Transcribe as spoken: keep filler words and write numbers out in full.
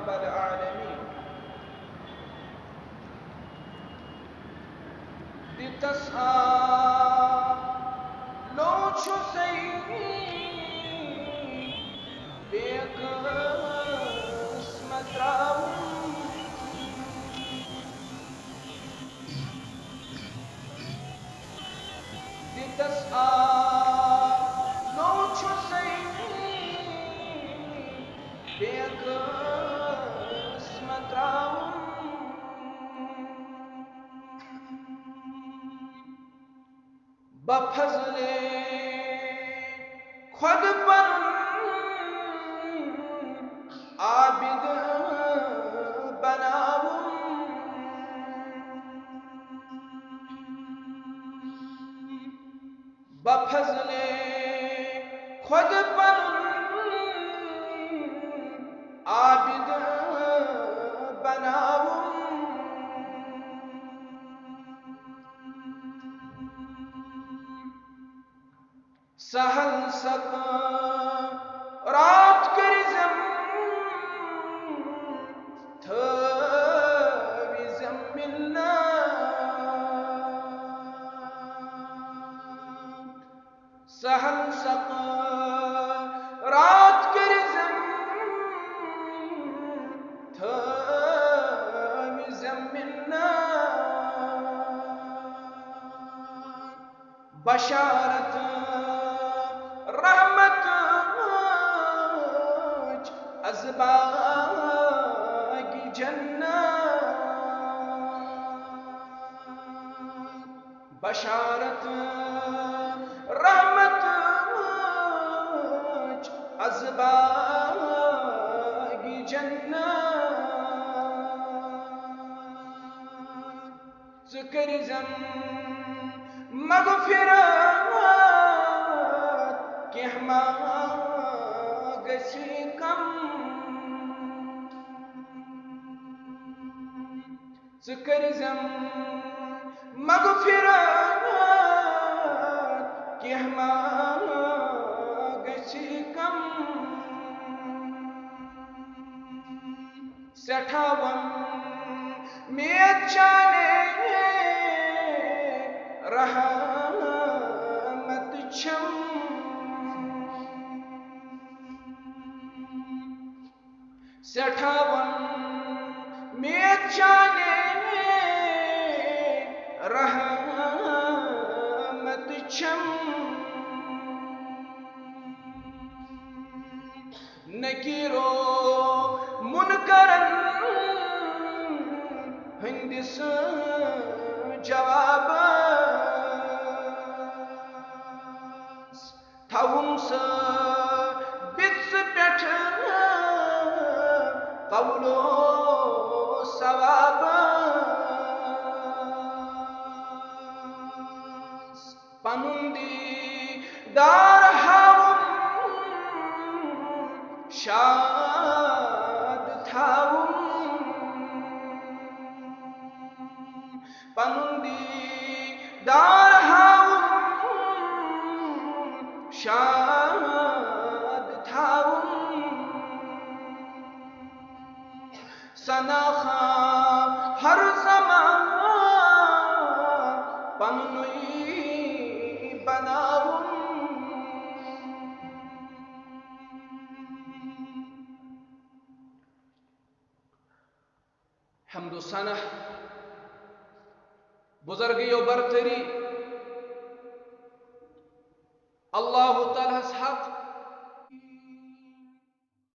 رب العالمین۔ دِتس آلو چھُ سیدی بے قسمت تراوُن۔ دِتس آلو چھُ سیدی بے قسمت تراوُن۔ بفضلِ خود پنُن عابد بناوُن۔ بفضلِ خود پنُن عابد بناوُن۔ سہل سکرات کٔرزم، تھٲوزم مِنت۔ سہل سکرات کٔرزم، تھٲوزم مِنت۔ بشارت رحمتٕچ از باغِ جنت۔ بشارت رحمتٕچ از باغِ جنت۔ ژٕ کٔرزم مغفرت، کینٛہہ ما گژھی کم۔ ژٕ کٔرزم مغفرت، کینٛہہ ما گژھی کم۔ سٮ۪ٹھاہ وۄمید چانے رحمت چھم۔ سٮ۪ٹھاہ وۄمید چانے رحمت چھم۔ نکیرو منکرن ہٕنٛدِس جوابس تھاوُن ثٲبت پٮ۪ٹھ قولو ثوابس۔ پنُن دیٖدار ہاوُن، شاد تھاوُن۔ پنُن دیٖدار ہاوُن، شاد تھاوُن۔ ثنا خان ہر زمان پننُے بناوُن۔ حمد و ثنا بزرگیو برتری، اللہ تعالیٰ